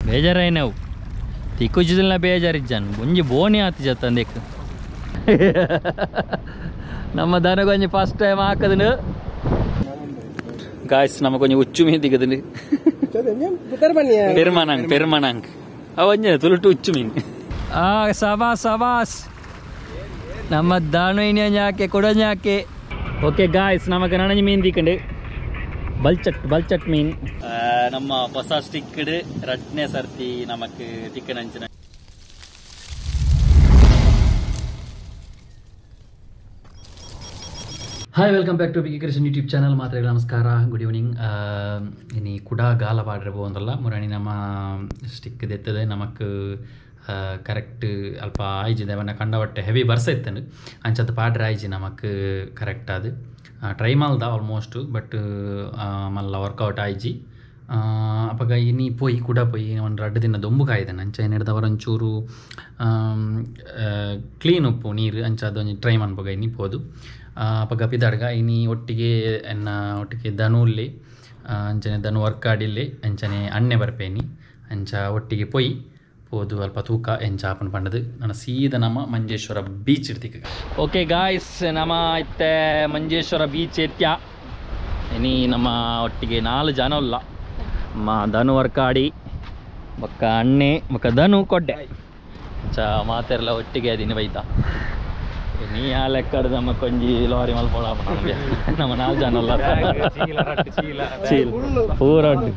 ಬೇಜಾರಾಯಿನವು ತಿಕ್ಕುಜಿದಿಲ್ಲ ಬೇಜಾರಿಜ್ಜಾನು ಒಂಜಿ ಬೋನಿ ಆತಿ ಜತ್ತಂದೇಕ್ ನಮ್ಮ ದನಗೊಂಜಿ ಫಸ್ಟ್ ಟೈಮ್ ಹಾಕದನು ಗಾಯ್ಸ್ ನಮ್ಮ ಕೊಂಚ ಉಚ್ಚು ಮೀನ್ ತಿಕ್ಕದನು ಪೆರ್ಮನಾಂಗ್ ಪೆರ್ಮನಾಂಗ್ ಅವಂಜ ತುಳುಟು ಉಚ್ಚು ಮೀನ್ ಆ ಸಬಾಸ್ ಸಬಾಸ್ ನಮ್ಮ ದಾನು ಯಾಕೆ ಕೊಡಂಜಾಕೆ ಓಕೆ ಗಾಯ್ಸ್ ನಮಕ್ ನನಂಜಿ ಮೀನ್ ತಿಕ್ಕಂಡು ಬಲ್ಚಟ್ ಬಲ್ಚಟ್ ಮೀನ್ ನಮ್ಮ ಹೊಸ ಸ್ಟಿಕ್ ರಡ್ನೇ ಸರ್ತಿ ನಮಕ್ ತಿಕ್ಕನಂಚಿನ Hi welcome back to B K Krishan YouTube channel ಮಾತ್ರೆ ನಮಸ್ಕಾರ ಗುಡ್ ಈವ್ನಿಂಗ್ ಇನಿ ಕುಡ ಗಾಲ ಪಾಡ್ರೆ ಪೋವೊಂದುಲ್ಲ ಮುರಣಿ ನಮ್ಮ ಸ್ಟಿಕ್ ದೆತ್ತದೆ ನಮಕ್ ಕರೆಕ್ಟ್ ಅಲ್ಪ ಆಯ್ಜಿ ದೇವನ ಕಂಡವಟ್ಟೆ ಹೆವಿ ಬರ್ಸ ಇತ್ತಂಡು ಅಂಚದ ಪಾಡ್ರೆ ಆಯ್ಜಿ ನಮಕ್ ಕರೆಕ್ಟ್ ಅದು ಟ್ರೈ ಮಲ್ದ ಆಲ್ಮೋಸ್ಟ್ ಬಟ್ ಮಲ್ಲ ವರ್ಕೌಟ್ ಆಯ್ಜಿ ಅಪಗ ಇನಿ ಪೋಯಿ ಕುಡ ಪೋಯಿ ಒಂದು ರಡ್ಡು ದಿನ ದೊಂಬು ಕಾಯ್ದೆನೆ ಅಂಚ ಏನಿಡ್ದವರ ಒಂಚೂರು ಕ್ಲೀನ್ ಉಪ್ಪು ನೀರು ಅಂಚ ಅದೊಂಜಿ ಟ್ರೈ ಮನ್ಪುಗ ಇನಿ ಪೋದು ಅಪಗ ಪಿದಾಡ್ಗ ಇನಿ ಒಟ್ಟಿಗೆ ಎನ್ನ ಒಟ್ಟಿಗೆ ದನುಲ್ಲಿ ಅಂಚನೆ ದನು ವರ್ಕಾಡಿಲ್ಲಿ ಅಂಚನೆ ಅಣ್ಣೆ ಬರ್ಪೇನಿ ಅಂಚ ಒಟ್ಟಿಗೆ ಪೊಯ್ ಪೋದು ಅಲ್ಪ ತೂಕ ಎಂಚ ಆಪನ್ ಪಂಡದು ನನ್ನ ಸೀದ ನಮ್ಮ ಮಂಜೇಶ್ವರ ಬೀಚ್ ಇರ್ತಿಕ್ಕ ಓಕೆ ಗಾಯ್ಸ್ ನಮ್ಮ ಇತ್ತೆ ಮಂಜೇಶ್ವರ ಬೀಚ್ ಎತ್ಯ ಇನಿ ನಮ್ಮ ಒಟ್ಟಿಗೆ 4 ಜನ ಉಲ್ಲ ಮ ದನು ವರ್ಕಾಡಿ ಬೊಕ್ಕ ಅಣ್ಣೆ ಬೊಕ್ಕ ದನು ಕೊಡ್ಡೆ ಅಂಚ ಮಾತೆರ್ಲ ಒಟ್ಟಿಗೆ ಅದಿನ ಬೈತ ನೀ ಆ ಲೆಕ್ಕಡ್ ನಮ್ಮ ಕೊಂಜಿ ಲಾರಿ ಮಲ್ಪೊಳ ನಮ್ಮ 4 ಜನ ಅಲ್ಲ ಚೀಲ ಪೂರ ಅದು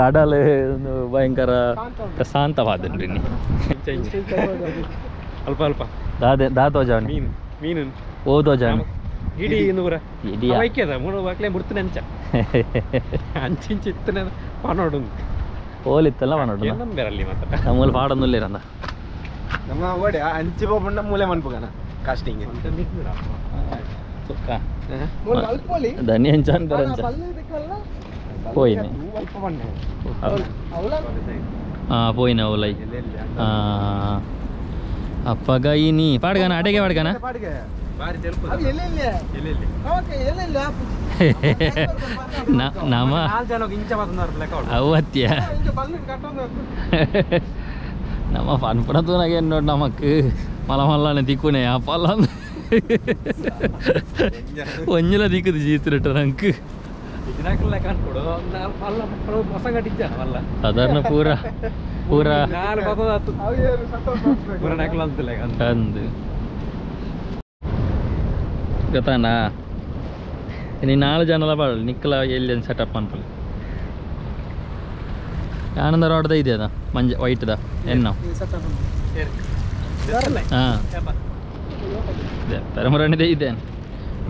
ಕಡಲ್ ಭಯಂಕರ ಪ್ರಶಾಂತವಾದ ಅಲ್ಪ ಅಲ್ಪ ದಾತೋಜಾವನಿ ಮೀನು ಮೀನು ಓದೋಜಾವನಿ ಇಡೀ ನೂರ ಐಕ್ಯದ ಮೂರು ಬಾಕ್ಲೆ ಮುಡ್ತನೆ ಅಂಚ ಅಂಚಿಂಚ ಇತ್ತನೆ ಪನೋಡು ಓಲಿತ್ತಲ್ಲ ಪನೋಡು ನಂಬರಲ್ಲಿ ಮಾತ್ರ ನಮ್ಮಲ್ಲಿ ಪಾಡೊಂದುಲ್ಲೇರಂದ ನಮ್ಮ ಓಡೆ ಅಂಚಿ ಪೋಪಂಡ ಮೂಲೆ ಮನ್ಪುಗನ ಕಾಸ್ಟಿಂಗ್ ಸುಕ್ಕ ಧನಿ ಅಂಚಾನ್ ಬರಂಚ ಪೋಯಿನೆ ಆ ಪೋಯಿನ ಅವಲೈ ಅಪ್ಪಗ ಇನಿ ಪಾಡ್ಗನ ಅಡೆಗೆ ಪಾಡ್ಗನ ನಮ್ಮ ಅವತ್ಯ ನಮ್ಮ ಪನ್ಪುನ ತೂನಾಗ ನೋಡಿ ನಮಕ್ ಮಲ ಮಲ್ಲಾನೆ ದಿಕ್ಕುನೆ ಅಪ್ಪಲ್ಲ ಒಂಜಿಲ ದಿಕ್ಕದು ಜೀತಿರಟ ನಂಗೆ ಸಾಧಾರಣ ಪೂರ ಪೂರ ಅಂದು ಗೊತ್ತಾನ ನೀ 4 ಜನಲ ಬಾಳ ನಿಕ್ಕಲ ಎಲ್ಲಿ ಸೆಟಪ್ ಅನ್ಪಲ್ಲ ಆನಂದ ರೋಡ್ದ ಇದೆ ಅದ ಮಂಜ ವೈಟ್ದ ಎನ್ನ ಹಾಂ ಪರಮರಣಿದೆ ಇದೆ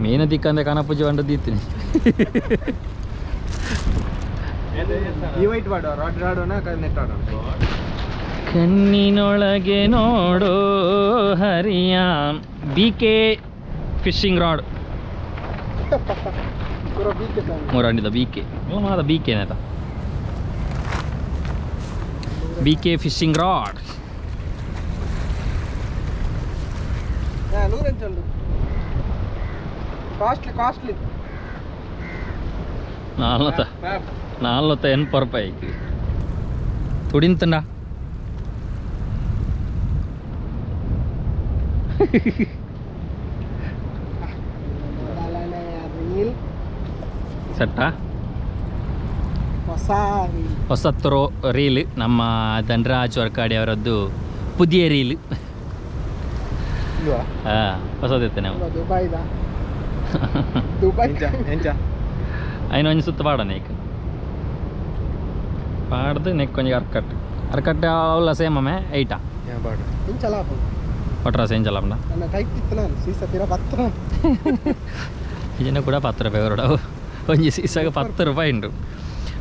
ಮೀನು ದಿಕ್ಕಂದೆ ಕನಪೂಜೆ ಬಂದದ್ದು ಇತ್ತೀನಿ ಕಣ್ಣಿನೊಳಗೆ ನೋಡು ಹರಿಯ ಬಿ ಕೆ ಫಿಶಿಂಗ್ ರಾಡ್ ಮೂರಂಡಿದ ಬಿ ಕೆ ಮಾದ ಬಿ ಕೆ ಏನಾಯ್ತಾ B K fishing rod. Costly costly 480 ರೂಪಾಯಿ ತುಡಿಂತಂಡ ಸೆಟ್ಟಾ ಹೊಸ ಥ್ರೋ ರೀಲ್ ನಮ್ಮ ಧನರಾಜ್ ವರ್ಕಾಡಿ ಅವರದ್ದು ಪುದಿಯ ರೀಲ್ ಹಾಂ ಹೊಸದಿತ್ತೆ ನಾವು ಅಯ್ನ ಒಂಜಿ ಸುತ್ತ ಪಾಡೋಣ ಈಗ ಪಾಡ್ದು ನೆಕ್ ಒಂಜಿ ಅರ್ಕಟ್ ಅರ್ಕಟ್ ಅವಲ್ಲ ಸೇಮ್ ಅಮ್ಮೆ ಐಟಾ ಒಟ್ರಾಸ ಎಂಚಲ ಇದನ್ನು ಕೂಡ 10 ರೂಪಾಯಿ ಹೊರಡ ಒಂಜಿ ಸೀಸಾಗ 10 ರೂಪಾಯಿ ಉಂಟು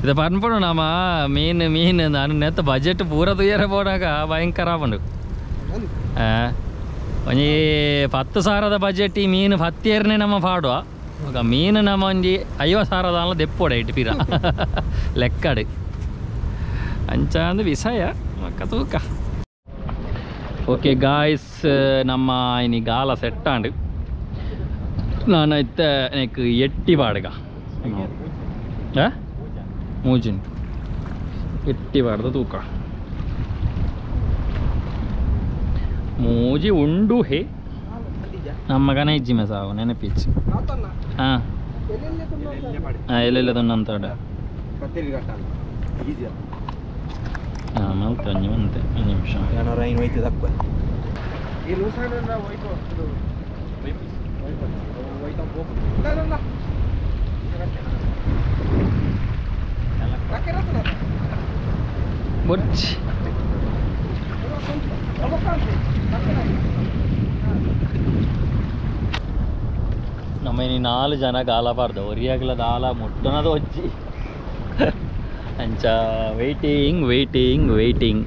ಇದು ಪನ್ಪುಂಡು ನಮ್ಮ ಮೀನು ಮೀನು ನಾನು ನೆತ್ತ ಬಜೆಟ್ ಪೂರ ತುಯ್ಯರೆ ಪೋನಾಗ ಭಯಂಕರ ಆಪುಂಡು ಒಂಜಿ 10,000 ಬಜೆಟ್ ಈ ಮೀನು ಪತ್ತೇರ್ನೆ ನಮ್ಮ ಪಾಡುವ ఒక ಮೀನು ನಮ್ಮ ಒಂಜಿ 50,000 ದೆಪ್ಪೋಡ ಇಟ್ಟು ಪಿರ ಲೆಕ್ಕಡು ಅಂಚಾಂದು ವಿಷಯ ಮಕ್ಕ ತೂಕ ಓಕೆ ಗಾಯ್ಸ್ ನಮ್ಮ ಇನಿ ಗಾಲ ಸೆಟ್ ಆಂಡು ನಾನು ಇತ್ತೆ ನೆಕ್ ಎಟ್ಟಿ ಪಾಡುಗ ಮೂಜಿಂಡು ಎಟ್ಟಿ ಬಾರ್ದ ತೂಕ ಮೂಜಿ ಉಂಡು ಹೇ ನಮ್ಮ ಗನ ಇಜ್ಜಿ ಸಾವು ನೆನಪಿಚ್ಚು ಹಾಂ ಹಾಂ ಎಲ್ಲೆಲ್ಲ ತೊಂದಂತ ಹಾಂ ಮಲ್ತು ಒಂಜಿ ಒಂತೆ ಒಂದು ನಿಮಿಷ ಬೊಚ್ಚಿ ನಮ್ಮ ಇನಿ ನಾಲ್ ಜನ ಗಾಲ ಬಾರ್ದು ಒರಿಯಾಗ್ಲ ದಾಲ ಮುಟ್ಟನದು ಒಜ್ಜಿ ಅಂಚ waiting waiting waiting.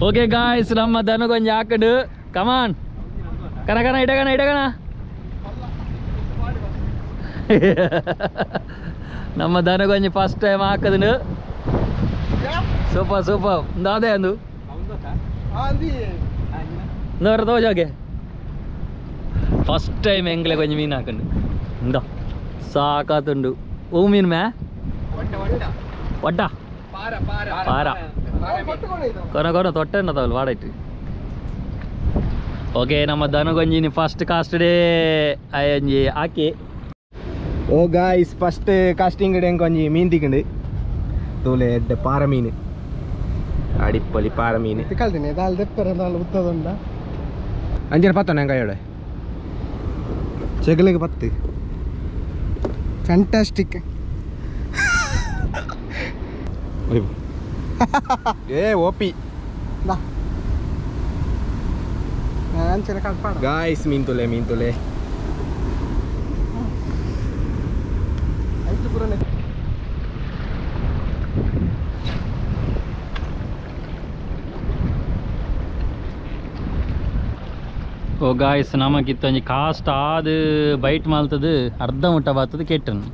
Okay guys ನಮ್ಮ ದನಗೊಂಜಿ ಹಾಕಡು ಕಮಾನ್ ಕನ ಕನ ಇಡಗಣ ಇಡಗಣ ನಮ್ಮ ದನಗೊಂಜಿ ಫಸ್ಟ್ ಟೈಮ್ ಹಾಕದನು ಸೂಪರ್ ಸೂಪರ್ ದಾದೆ ಅಂದು ತೋಜಾಗೆ ಫಸ್ಟ್ ಟೈಮ್ ಎಂಗ್ಲೆ ಕೊಂಚ ಮೀನು ಹಾಕೊಂಡು ಇಂದ ಸಾಕಾತುಂಡು ಓ ಮೀನು ಮ್ಯಾ ಒಡ್ಡ ಪಾರ ಕೊನ ಕೊನ ತೊಟ್ಟೆ ತವಲ್ ವಾಡೈಟ್. ಓಕೆ ನಮ್ಮ ದನಗೊಂಜಿನಿ ಫಸ್ಟ್ ಕಾಸ್ಟ್ ಡೇ ಒಂಜಿ ಹಾಕಿ. ಓ ಗಾಯ್ಸ್ ಫಸ್ಟ್ ಕಾಸ್ಟಿಂಗ್ ಡೇ ಒಂಜಿ ಮೀನು ತಿಕ್ಕಂಡು ತೂಲೆ ಎಡ್ಡೆ ಪಾರ ಮೀನು ಅಡಿಪ್ಪಲಿ ಪಾರ ಮೀನು ತಿಕ್ಕಲ್ದಿನಿ ದಾಲ್ ದೆಪ್ಪರ ದಾಲ್ ಉದ್ದದುಂಡ ಅಂಜನ ಪತ್ತೋ ನಂಗೆ ಕೈಯೋಡೆ ಚೆಗಲಿಗೆ ಪತ್ತಿ ಫ್ಯಾಂಟಾಸ್ಟಿಕ್. ಏ ಓಪಿ ದಾ ಅಂಚನೆ ಕಟ್ಪಾಡ ಗಾಯ್ಸ್ ಮೀನು ತುಲೆ ಮೀನು ತುಲೆ ಐತು ಪುರನೆ. ಓ ಗಾಯ್ಸ್ ನಮಗಿತ್ತು ಒಂಜಿ ಕಾಸ್ಟ್ ಆದ್ ಬೈಟ್ ಮಾಲ್ತದು ಅರ್ಧ ಮುಟ್ಟ ಬಾತದು ಕೆಟ್ಟನು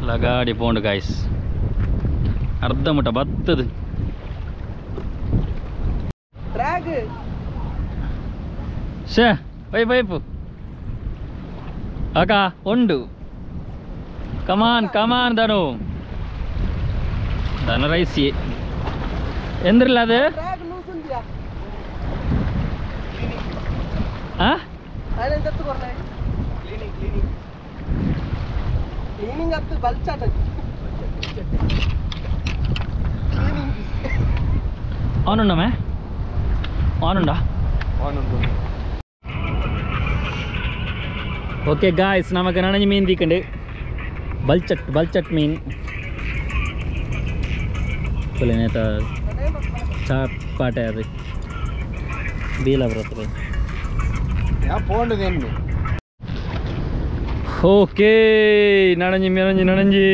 ಲಗಾಡಿ ಪೋಂಡು ಗಾಯ್ಸ್ ಅರ್ಧ ಮುಟ್ಟ ಬತ್ತದು ಶೇ ಪೈಪ್ ಪೈಪು ಅಕ್ಕ ಉಂಡು. ಕಮಾನ್ ಕಮಾನ್ ಧನು ಧನು ರೈಸಿ ಎಂದ್ರಲ್ಲ ಅದು ಆನ್ ಮೇ ಆನ್ ಉಂಡಾ? ಓಕೆ ಗಾಯ್ಸ್ ನಮಗೆ ನನಂಜಿ ಮೀನು ದಿಕ್ಕಂಡು ಬಲ್ಚಟ್ ಬಲ್ಚಟ್ ಮೀನು ನೇತ ಚಾಪಾಟೆ ಅದು ಬೀಲ ಬರುತ್ತೆ. ಓಕೆ ನನಂಜಿ ಮೆನಂಜಿ ನನಂಜಿ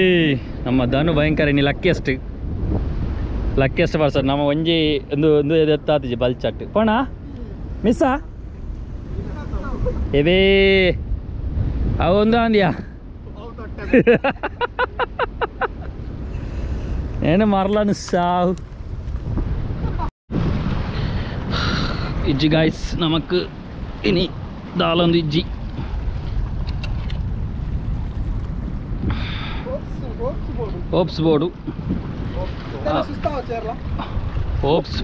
ನಮ್ಮ ಧನು ಭಯಂಕರ ನೀ ಲಕ್ಕಿಯಸ್ಟ್ ಲಕ್ಕಿಯಸ್ಟ್ ಪರ್ಸನ್ ನಮ್ಮ ಒಂಜಿ ಒಂದು ಒಂದು ಎತ್ತಾತಿಜಿ ಬಲ್ಚಟ್ ಪೋಣ ಮಿಸ್ಸಾ ಎಬೇ ಅವು ಒಂದು ಅಂದ್ಯಾ ಏನು ಮರಲನು ಸಾವು ಇಜ್ಜಿ ಗಾಯ್ಸ್ ನಮಕ್ ಇನಿ ದಾಲೊಂದು ಇಜ್ಜಿ ಹೋಪ್ಸ್ ಬೋರ್ಡು ಹೋಪ್ಸ್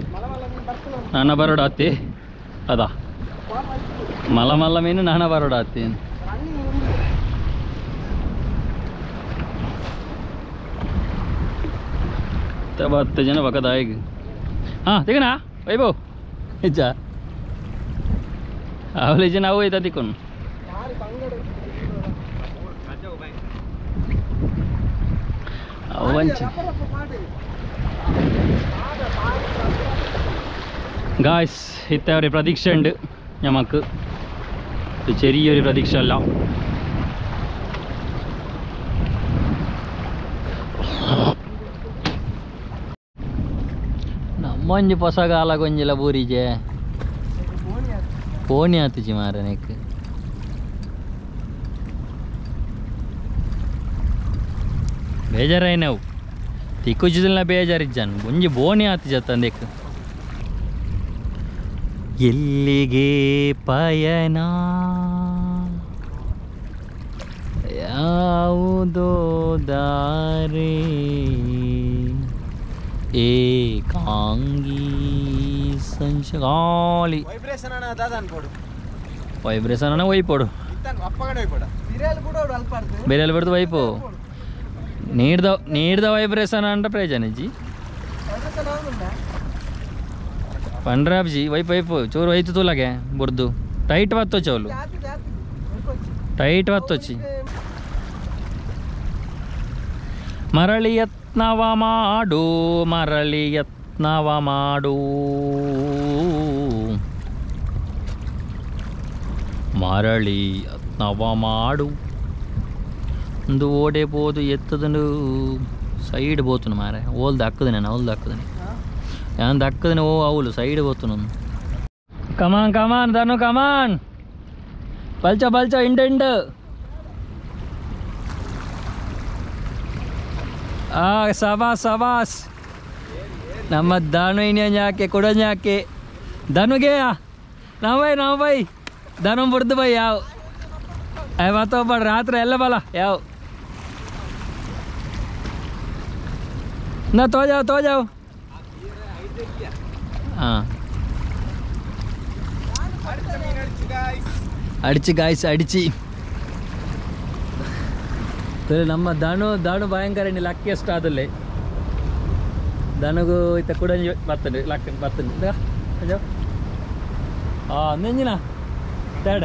ನಾನ ಬರೋಡಾತಿ ಅದ ಮಲ್ಲ ಮಲ್ಲ ಮೀನು ನಾನ ಬರೋಡಾತಿ. ಹತ್ತು ಜನ ಬಕದಾಯಿಗೆ ಹಾಂ ತಿಗಣ ವೈಭವ್ ನಿಜ ಅವಳಿ ಜನ ಅವು ಐತ ತಿಕ್ಕೊಂಡು ಅವಂಚ ഗായ്സ് ഇത്ത ഒരു പ്രതീക്ഷ ഉണ്ട് നമുക്ക്, ചെറിയൊരു പ്രതീക്ഷ അല്ല. ನಮ್ಮೊಂಜಿ ಹೊಸಗಾಲ ಗೊಂಜಿಲ ಬೂರಿಜೆ ಪೋಣಿ ಆತಿಜಿ ಮಾರನೇಕ್. ಬೇಜಾರಾಯ್ನವು ತಿಕ್ಕುಜಿದಿಲ್ಲ ಬೇಜಾರಿಜ್ಜಾನ್ ಒಂಜಿ ಬೋಣಿ ಆತಿಜ ತಂದೆಕ್. ಎಲ್ಲಿಗೆ ಪಯಣ ಯಾವುದೋ ದಾರಿ ಏಕಾಂಗಿ ಸಂಚಗಾಲಿ ವೈಬ್ರೇಷನ್ ಅಣ್ಣ ದಾದ ಅನ್ಪೋಡು ವೈಬ್ರೇಷನ್ ಅಣ್ಣ ಒಯ್ಪೋಡು ಬೇರೆ ಬಡ್ದು ವೈಪು ನೀಡ್ದ ವೈಬ್ರೇಷನ್ ಅಂಟ ಪ್ರಯೋಜನ ಜಿ ಪಂಡ್ರಾಬ್ಜಿ ವೈಪ್ ವೈಪು ಚೂರು ಒಯ್ತು ತೂಲಗೆ ಬುರ್ದು ಟೈಟ್ ಬತ್ತೊಚ್ಚಿ ಅವಳು ಟೈಟ್ ಬತ್ತೊಚ್ಚಿ ಮರಳಿ ಯತ್ನವ ಮಾಡು ಮರಳಿ ಯತ್ನವ ಮಾಡು ಮರಳಿ ಯತ್ನವ ಮಾಡು ಒಂದು ಓಡೆ ಪೋದು ಎತ್ತದನು ಸೈಡ್ ಬೋತನು ಮಾರೆ ಓಲ್ದು ಹಾಕದನೆ ನಾನು ಓಲ್ದು ಹಾಕದನೆ ಯಾನ್ ದಕ್ಕದನೆ ಓ ಅವಳು ಸೈಡ್ ಬೋತನು ಕಮಾನ್ ಕಮಾನ್ ಧನು ಕಮಾನ್ ಬಲ್ಚ ಬಲ್ಚ ಇಂಡ ಇಂಡ ಆ ಸಬಾಸ್ ಸಬಾಸ್ ನಮ್ಮ ಧನು ಇನ್ನೊಂದು ಕೊಡೊಂಜಿ ಹಾಕಿ ಧನುಗೆ ನಾವು ನಾವು ಬೈ ಧನು ಬುಡ್ದು ಬೈ ಯಾವ ಮತ್ತೊಬ್ಬ ರಾತ್ರಿ ಎಲ್ಲ ಬಲ ಯಾವ ನಾ ತೋಜಾವ್ ತೋಜಾವ್ ಹಾಂ ಅಡಿಚಿ ಗಾಯ್ಸ್ ಅಡಿಚಿ ನಮ್ಮ ಧನು ಧನು ಭಯಂಕರ ಲಕ್ಕಿಯಸ್ಟ್ ಆದಲ್ಲೇ ಧನುಗು ಇತ್ತ ಕುಡಂಜಿ ಬರ್ತದೆ ಲಕ್ಕ ಬರ್ತದೆ ಹಾಂ ನೆಂಜಿನ ತೇಡ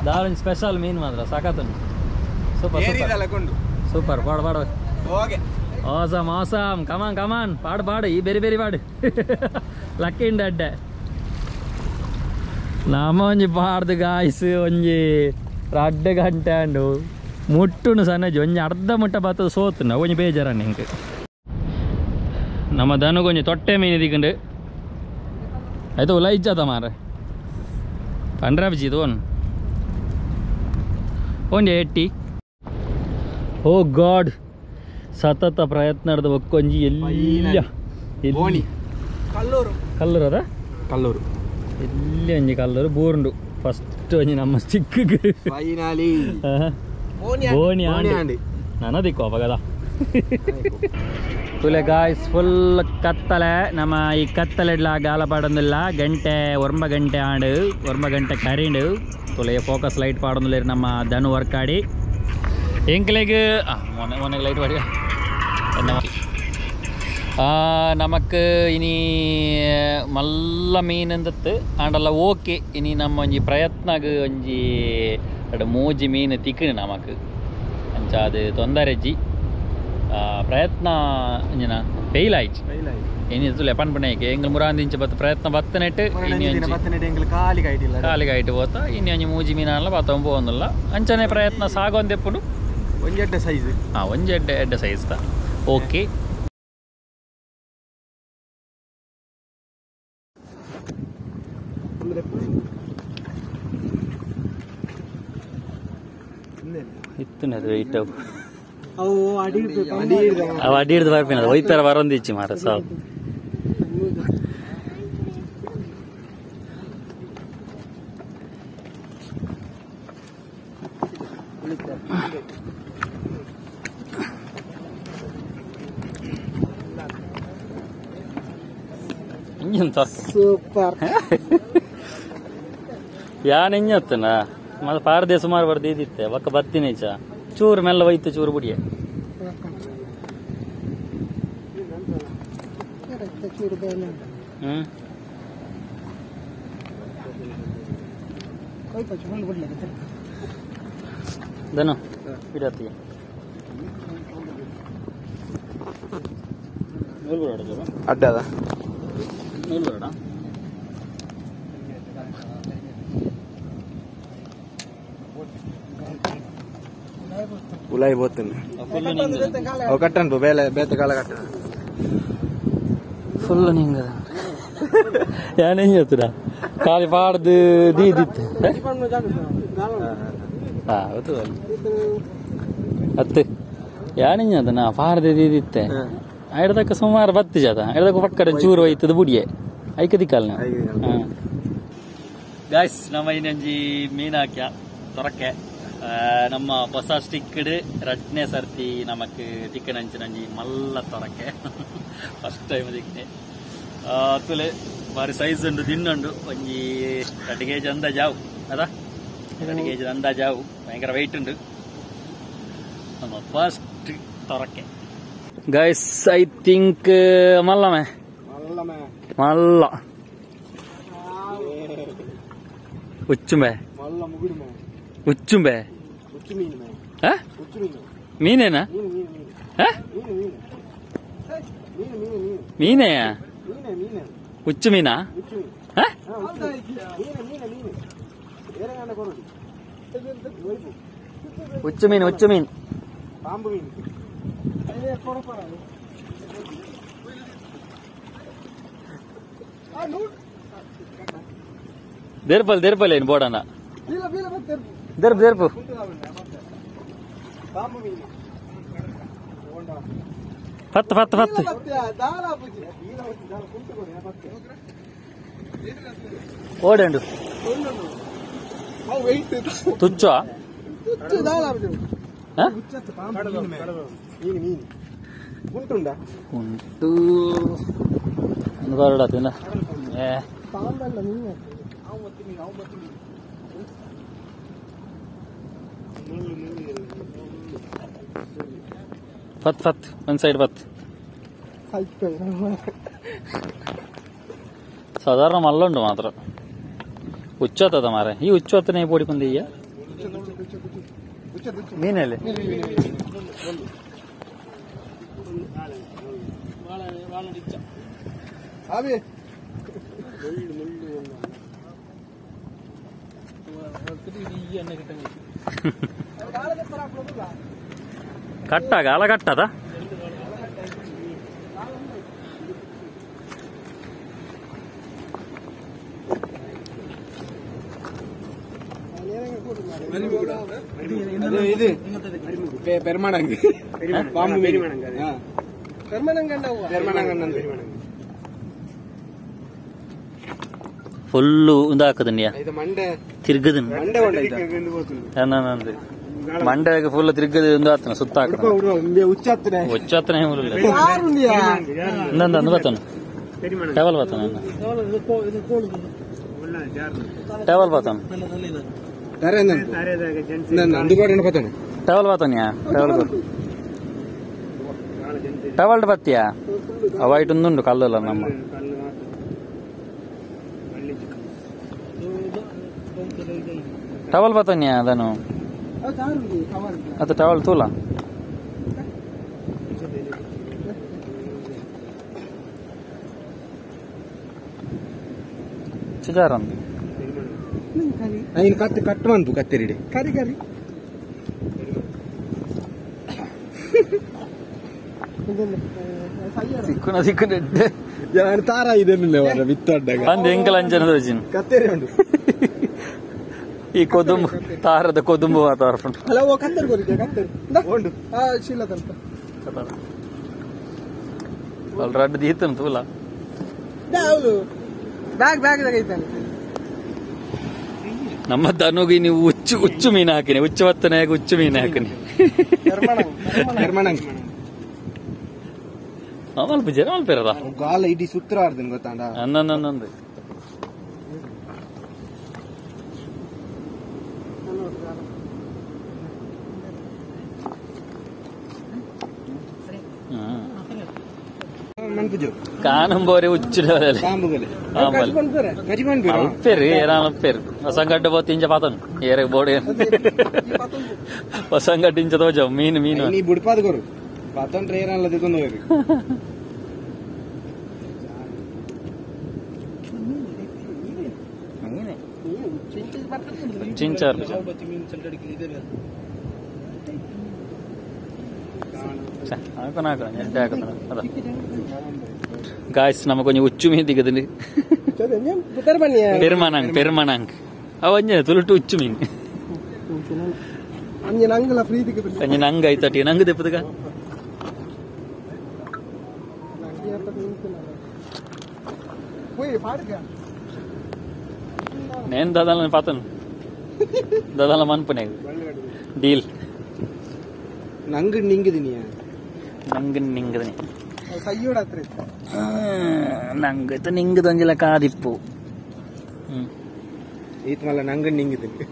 ದಾರಂಜಿ ಸ್ಪೆಷಲ್ ಮೀನು ಮಾತ್ರ ಸಾಕಾತನು ಸೂಪರ್ ಸೂಪರ್ ಪಾಡು ಪಾಡು awesome awesome come on come on ಪಾಡು ಪಾಡು ಈ ಬೇರೆ ಬೇರೆ ಪಾಡು ಲಕ್ಕಿಂಡ ಅಡ್ಡೆ ನಮ್ಮ ಒಂಜಿ ಪಾಡ್ದು ಗಾಯ್ಸ್ ಒಂಜಿ ರಡ್ಡ್ ಗಂಟೆ ಅಂಡು ಮುಟ್ಟುನು ಸಣ್ಣಜಿ ಒಂಜಿ ಅರ್ಧ ಮುಟ್ಟ ಬತ್ತದ ಸೋತುನ ಒಂಜಿ ಬೇಜಾರಣ್ಣ ಹಿಂಗೆ ನಮ್ಮ ದನಗೊಂಜಿ ತೊಟ್ಟೆ ಮೀನು ದಿಕ್ಕಂಡು ಆಯ್ತು ಉಲ ಇಜ್ಜದ ಮಾರೆ ಪಂಡ್ರಾಬ್ಜಿ ಇದು ಒನ್ ಒಂಜಿ ಎಟ್ಟಿ ಓ ಗಾಡ್ ಸತತ ಪ್ರಯತ್ನ ನಡೆದ ಒಕ್ಕೊಂಜಿ ಎಲ್ಲ ಕಲ್ಲೂರು ಕಲ್ಲೂರು ಅದ ಕಲ್ಲೂರು ಎಲ್ಲಿ ಒಂಜಿ ಕಲ್ಲೂರು ಬೂರುಂಡು ಫಸ್ಟ್ ಒಂಜಿ ನಮ್ಮ ಚಿಕ್ಕ ಫೈನಲಿ ಬೋಣಿ ಆಂಡಿ ನನ್ನ ದಿಕ್ಕು ಅಪಗದ ತುಲೆ ಗಾಯ್ಸ್ ಫುಲ್ ಕತ್ತಲೆ ನಮ್ಮ ಈ ಕತ್ತಲೆಡ್ಲ ಗಾಲ ಪಾಡೊಂದಿಲ್ಲ ಗಂಟೆ ಒರ್ಂಬ ಗಂಟೆ ಆಂಡು ಒರ್ಂಬ ಗಂಟೆ ಕರಿಂಡು ತುಲೆ ಫೋಕಸ್ ಲೈಟ್ ಪಾಡೊಂದಿಲ್ಲ ನಮ್ಮ ಧನು ವರ್ಕಾಡಿ ಎಂಕ್ಲೆಗ್ ಮೊನ್ನೆ ಮೊನ್ನೆ ಲೈಟ್ ಪಾಡಿ ನಮಕ್ ಇನಿ ಮಲ್ಲ ಮೀನಂದತ್ತು ಆಂಡಲ್ಲ ಓಕೆ ಇನಿ ನಮ್ಮ ಒಂಜಿ ಪ್ರಯತ್ನಗ್ ಒಂಜಿ ಮೂಜಿ ಮೀನು ತಿಕ್ಕಣಿ ನಮಕ್ ಅಂಚ ಅದು ತೊಂದರೆಜ್ಜಿ ಪ್ರಯತ್ನ ಒಂಜಿನ ಫೇಲ್ ಆಯ್ತು ಇನಿ ತುಲೆ ಪನ್ಪಣೆಗೆ ಎಂಗ್ಲ ಮುರಾಂದಿಂಚ ಬತ್ತ ಪ್ರಯತ್ನ ಬತ್ತನೆಟ್ಟು ಇನಿ ಕಾಲಿಗೆ ಆಯ್ತು ಹೋತ ಇನಿ ಒಂಜಿ ಮೂಜಿ ಮೀನಲ್ಲ ಬತ್ತೊಂಬ ಒಂದಲ್ಲ ಅಂಚನೆ ಪ್ರಯತ್ನ ಸಾಗೊಂದೆಪ್ಪುಡು ಒಂಜಿ ಎಡ್ಡೆ ಸೈಜ್ ಹಾಂ ಒಂಜಿ ಎಡ್ಡೆ ಎಡ್ಡೆ ಸೈಜ್ ತ ಓಕೆ ಇತ್ತುನದು ವೆಯ್ಟ್ ಅವು ಅಡಿ ಅವು ಅಡಿ ಹಿಡ್ದು ಬರ್ಪಿನ ಒಯ್ತಾರ ಬರೊಂದಿಚ್ಚಿ ಮಾರ ಸಾವು ಸೂಪರ್ ಯಾನ್ ಎಂಜತ್ತನ ಮತ್ತೆ ಪಾರದೆ ಸುಮಾರು ಬರ್ದು ಇದ್ದಿತ್ತೆ ಒಕ್ಕ ಬತ್ತಿನ ಚ ಚೂರು ಮೆಲ್ಲ ಹೋಯ್ತು ಚೂರು ಬುಡಿಯ ಹ್ಮ್ ಧನು ಬಿಡತ್ತಿ ಅಡ್ಡದ ನೂಲು ಉಲಾಯಿ ಬೋತೀನಿ ಅವು ಕಟ್ಟನ್ಪು ಬೇಲೆ ಬೇತೆ ಕಾಲ ಕಟ್ಟಣ ಫುಲ್ ನಿಂಗ ಯಾನೇನು ಹೇಳ್ತೀರಾ ಖಾಲಿ ಪಾಡ್ದು ದೀದಿತ್ತು ಹಾಂ ಹೌದು ಅತ್ತೆ ಯಾನೇನು ಹೇಳ್ತಾನ ಪಾಡ್ದು ದೀದಿತ್ತೆ ಐಡ್ದಕ್ಕ ಸುಮಾರು ಬತ್ತಿ ಜಾತ ಐಡ್ದಕ್ಕ ಪಕ್ಕಡ ಚೂರು ಹೋಯ್ತದ ಬುಡಿಯೆ ಐಕ ದಿಕ್ಕಲ್ನ ಗಾಯ್ಸ್ ನಮ್ಮ ಇನ್ನೊಂಜಿ ಮೀನ್ ಹಾಕ್ಯ ತೊರಕೆ ನಮ್ಮ ಹೊಸ ಸ್ಟಿಕ್ಡ್ ರಡ್ನೇ ಸರ್ತಿ ನಮಕ್ ತಿಕ್ಕನಂಚಿನಂಜಿ ಮಲ್ಲ ತೊರಕೆ ಫಸ್ಟ್ ಟೈಮ್ ದಿಕ್ಕನೆ ತುಲೆ ಬಾರಿ ಸೈಜ್ ಉಂಡು ದಿನ್ನುಂಡು ಒಂಜಿ 2 ಕೆಜಿ ಅಂದಾಜಾವು ಅದ 2 ಕೆಜಿ ಅಂದಾಜಾವು ಭಯಂಕರ ವೆಯ್ಟ್ ಉಂಡು ನಮ್ಮ ಫಸ್ಟ್ ತೊರಕೆ ಗೈಸ್ I think ಮಲ್ಲಮೆ ಮಲ್ಲ ಉಚ್ಚುಂಬೆ ಉಚ್ಚುಂಬೆ ಮೀನೇನಾ ಮೀನೇ ಉಚ್ಚು ಮೀನಾ ಉಚ್ಚು ಮೀನು ಉಚ್ಚು ಮೀನು ದೇರ್ಪಲ್ ದೇರ್ಪಲ್ ಏನು ಬೋಡಣ್ಣ ದೇರ್ಪು ದೇರ್ಪು ಪತ್ತು ಪತ್ತು ಪತ್ತು ಓಡಂಡು ತುಚ್ಚ ಉಂಟು ಪತ್ ಪತ್ ಒಂದ್ ಸೈಡ್ ಪತ್ ಸಾಧಾರಣ ಮಲ್ಲುಂಡು ಮಾತ್ರ ಉಚ್ಚತ್ತದ ಮಾರೆ ಈ ಉಚ್ಚತ್ತನೇ ಪೋಡಿ ಬಂದೀಯ ಮೀನಲ್ಲಿ ಕಟ್ಟಾಗ ಅಲ ಕಟ್ಟದ പെരുമാണങ്ക് പാമ്പ് ಫುಲ್ಲು ಉಂದಾಕದನ್ಯ ತಿರ್ಗದನ್ ಮಂಡೆ ಫುಲ್ ತಿರ್ಗದ ಉಂದಾತನ ಸುತ್ತಾಕ ಉಚ್ಚಾತನ ಅಂದ ಬತ್ತಾನ ಟವಲ್ ಬತ್ತಾನ ಟವಲ್ ಬತ್ತಾನ ಟವಲ್ ಬಾತಾನ್ಯಾ ಟವಲ್ ಟವಲ್ ಬತ್ತಿಯಾ ಅವೈಟ್ ಉಂದುಂಡು ಕಲ್ಲಲ್ಲ ನಮ್ಮ ಟವಲ್ ಬಾತಾನ್ಯಾ ಅದನು ಅದು ಟವಲ್ ತೂಲ ಚಿಜಾರಂದು ಕತ್ತು ಕಟ್ ಬಂತು ಕತ್ತೆರಿಡಿ ಕರಿ ಕರಿ ಸಿಕ್ಕುನ ಸಿಕ್ಕುನ ಯಾರು ತಾರ ಇದನ್ನಿಲ್ಲ ಬಿತ್ತಡ್ಡಾಗ ಅಂದ್ ಎಂಕಲ್ ಅಂಜನ ದೋಜಿನ ಕತ್ತೆರಿ ಉಂಟು ಈ ಕೊದುಂಬು ತಾರದ ಕೊದುಂಬು ವಾತಾವರಣ ಅಲ್ಲ ಓ ಕತ್ತೆರಿ ಕೊರಿಕೆ ಕತ್ತೆರಿ ಉಂಟು ಆ ಶೀಲ ತಲ್ಪ ಅಲ್ ರಡ್ಡು ದೀತನ ತೂಲ ಹೌದು ಬ್ಯಾಗ್ ಬ್ಯಾಗ್ ಐತಾನೆ ನಮ್ಮ ದನುಗಿ ನೀವು ಹುಚ್ಚು ಹುಚ್ಚು ಮೀನು ಹಾಕಿನಿ ಹುಚ್ಚು ಹೊತ್ತನೆಯಾಗ ಹುಚ್ಚು ಮೀನು ಹಾಕಿನಿ ಅಮಲ್ ಪೂಜೆ ಅಮಲ್ ಪೇರದ ಗಾಲ ಇಡೀ ಸೂತ್ರ ಆಡ್ತೀನಿ ಗೊತ್ತಾಂಡ ಅನ್ನೊಂದು ಕಾನಂಬೋರಿ ಹುಚ್ಚು ಅಲ್ಪೇರು ಏನಾಲ್ಪೇರು ಹೊಸಂಗಡ್ಡೆ ಬೋತ್ ಇಂಚ ಪಾತನು ಏರ ಬೋಡಿ ಹೊಸಂಗಡ್ಡೆ ಇಂಚ ತೋಜ ಮೀನು ಮೀನು ನೀ ಬುಡ್ಪಾದ ಕೊರು ಪಾತನ್ ಏರಲ್ಲ ತಿಕೊಂಡು ಹೋಗಿ ಚಿಂಚಾರ್ ಗಾಯ್ಸ್ ನಮ ಕೊಂಚ ಹುಚ್ಚು ಮೀನು ದಿಗದಲ್ಲಿ ಪೆರ್ಮನಾಂಗ್ ಪೆರ್ಮನಾಂಗ್ ಅವ ಒಂಜೆ ತುಳುಟು ಹುಚ್ಚು ಮೀನು ಒಂಜೆ ನಂಗ್ ಐತಟಿ ನಂಗ್ ದೆಪ್ಪದಗ ಪೋಯಿ ಪಾಡ್ಕ ನೇನ್ ದಾದಾಲ ಪಾತನು ದಾದಾಲ ಮನ್ಪುನೆ ಡೀಲ್ ನಂಗ್ ನಿಂಗಿದಿನಿ ನಂಗ್ ನಿಂಗದನಿ ಸೈಯೋಡ ಹತ್ರ ನಂಗ್ ನಿಂಗದೊಂಜಿಲ ಕಾದಿಪ್ಪು ಈತ್ ಮಲ್ಲ ನಂಗ್ ನಿಂಗಿದಿನಿ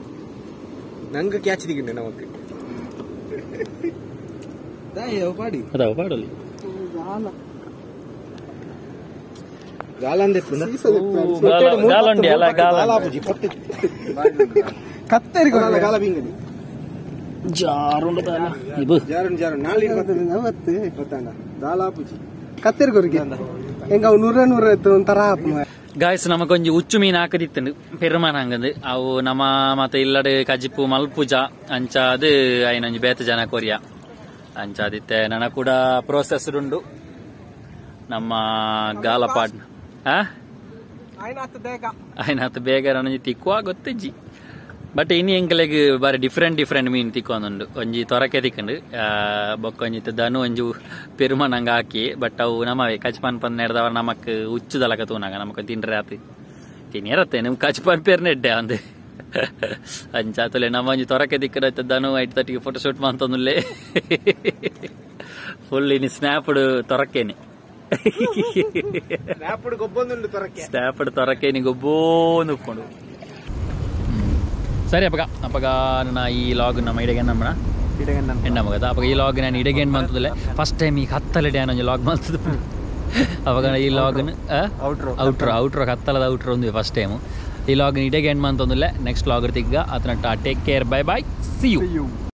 ನಂಗ್ ಕ್ಯಾಚ್ ದಿಗಿಂಡೆ ನಮಕ್ ದಾಯ ಪಾಡಿ ಅದಾವ ಪಾಡಲಿ ಗಾಲ ಗಾಲಂದೆ ಗಾಲೊಂಡಿ ಅಲ್ಲ ಗಾಲ ಕತ್ತರಿ ಗಾಲ ಬಿಂಗಡಿ ಜಾರುಂಡು ದಾಲ ಇಬು ಜಾರುಂಡು ಜಾರುಂಡು ನಾಳೆ ಅವತ್ತು ಗೊತ್ತಾಂಡ ದಾಲಾಪುಜಿ ಕತ್ತರಿ ಕೊರಿಗೆ ಹೆಂಗ ಅವು ನೂರ ನೂರ ಒಂಥರ ಗಾಯ್ಸ್ ನಮಕೊಂಜಿ ಉಚ್ಚು ಮೀನು ಹಾಕದಿತ್ತಂಡು ಪೆರುಮಾನ ಹಂಗಂದು ಅವು ನಮ್ಮ ಮತ್ತೆ ಇಲ್ಲಡೆ ಕಜಿಪು ಮಲ್ಪುಜ ಅಂಚ ಅದು ಐನೊಂಜಿ ಬೇತ ಜನ ಕೊರಿಯ ಅಂಚ ಅದಿತ್ತೆ ನನ್ನ ಕೂಡ ಪ್ರೋಸೆಸ್ ಉಂಡು ನಮ್ಮ ಗಾಲಪಾಡ್ ಆಯ್ನಾತ್ ಬೇಗ ನನಂಜಿ ತಿಕ್ಕುವ ಗೊತ್ತಿಜ್ಜಿ ಬಟ್ ಇನಿ ಎಂಕಲೆಗ್ ಬಾರಿ ಡಿಫ್ರೆಂಟ್ ಡಿಫ್ರೆಂಟ್ ಮೀನು ತಿಕ್ಕೊಂದುಂಡು ಒಂಜಿ ತೊರಕೆ ತಿಕ್ಕಂಡು ಬೊಕ್ಕ ಒಂಜಿ ದನು ಒಂಜಿ ಪೆರುಮನಂಗ ಹಾಕಿ ಬಟ್ ಅವು ನಮ್ಮವೇ ಕಚ್ಪಾನ್ ಪಂದ್ ನೆಡ್ದವ ನಮಕ್ ಉಚ್ಚುದಲಕ ತೂನಾಗ ನಮಕ್ ತಿಂಡ್ರೆ ಆತು ತಿನ್ನಿರತ್ತೆ ನಿಮ್ ಕಚ್ಪಾನ್ ಪೇರ್ನೆ ಎಡ್ಡೆ ಅಂದು ಅಂಚಾತುಲೆ ನಮ್ಮ ಒಂಜಿ ತೊರಕೆ ತಿಕ್ಕಡ ದನು ಐಟ್ ತಟ್ಟಿಗೆ ಫೋಟೋ ಶೂಟ್ ಮಂತೊಂದುಲ್ಲೆ ಫುಲ್ ಇನಿ ಸ್ನ್ಯಾಪ್ಡ್ ತೊರಕೇನೆ ಸ್ನ್ಯಾಪ್ಡ್ ಗೊಬ್ಬೊಂದುಂಡು ತೊರಕೆ ಸ್ನ್ಯಾಪ್ಡ್ ತೊರಕೇನಿ ಗೊಬ್ಬೋಂದು ಉಪ್ಪುಂಡು. ಸರಿ ಅಪ್ಪಗ ಅಪ್ಪಗ ನನ್ನ ಈ ಲಾಗ್ ನಮ್ಮ ಇಡಗೆ ನಮ್ಮಣ ಎಂಡ ಮಗದ ಅಪ್ಪಗ ಈ ಲಾಗ್ ನಾನು ಇಡಗೆ ಏನು ಮಾಡ್ತದಲ್ಲ ಫಸ್ಟ್ ಟೈಮ್ ಈಗ ಹತ್ತಲೆ ಡ್ಯಾನ್ ಒಂಜಿ ಲಾಗ್ ಮಾಡ್ತದ ಅವಾಗ ಈ ಲಾಗ್ನ ಔಟ್ರೋ ಔಟ್ರೋ ಹತ್ತಲದ ಔಟ್ರೋ ಒಂದು ಫಸ್ಟ್ ಟೈಮು ಈ ಲಾಗ್ನ ಇಡಗೆ ಏನು ಮಾಡ್ತಂದಿಲ್ಲ ನೆಕ್ಸ್ಟ್ ಲಾಗ್ ತಿಗ್ಗ ಅದನ್ನ take care bye bye see you.